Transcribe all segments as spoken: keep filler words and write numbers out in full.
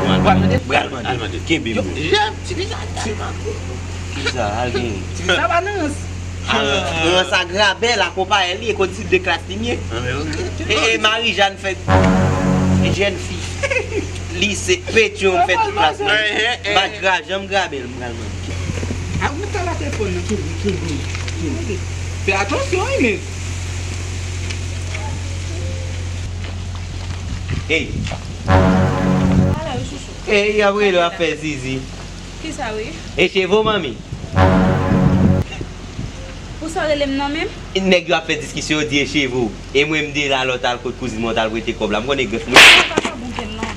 Ou al mande? Ou al mande? Al mande. Kenbe m. Jèm, ti vizaj tèlman gwo. Kisa? Al genyen. Ti vizaj pa nan rans. Rans a grabè l, akonpayè li, e konn si de klas li ye. E, e Marijàn fè jèn fi. Lise Petyon fè tout klas mwen. Bat gra, janm grabe l, m pral mande. A ou ta la telefòn nan, kenbe, kenbe, kenbe. Fè atansyon, wi, men. Ey. Ala, wi, chouchou. Ey, y ap rele w ap fè zizi. Kisa, wi? E cheve w, manmi? Pou sa w rele m nan menm? Nèg yo ap fè diskisyon, yo di e cheve w. E mwen m de la, lè w t al kot kouzin mwen, w t al prete kòb la. M konnen grèf mwen. Papa, pa bonte m non.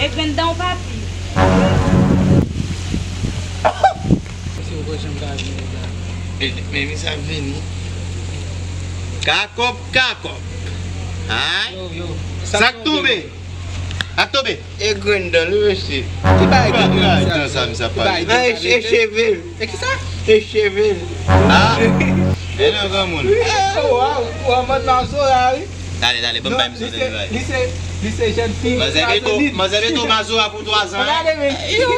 E grenn dan w, papi. Mesye, ou pa janm ka vini la. E, men misye ap vini. Kakòp, kakòp. Ay. Yo, yo. Sa k tonbe? Sa k tonbe? E grenn dan li, mesye. Ki bagay grenn dan sa, misye ap pale? Nan e, e cheve l. E kisa? E cheve l. Ah! E nan granmoun. Waw, ou an mòd mazora, wi. Dale, dale, ban m bay misye de bagay. Li se, li se jèn fi. Manzè beto, manzè beto mazora pou twa zan. Gade, men. Yo!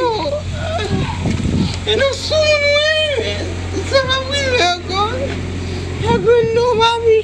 E nan sou moun, wi. Sa pa prive ankò. E grenn dan, papi.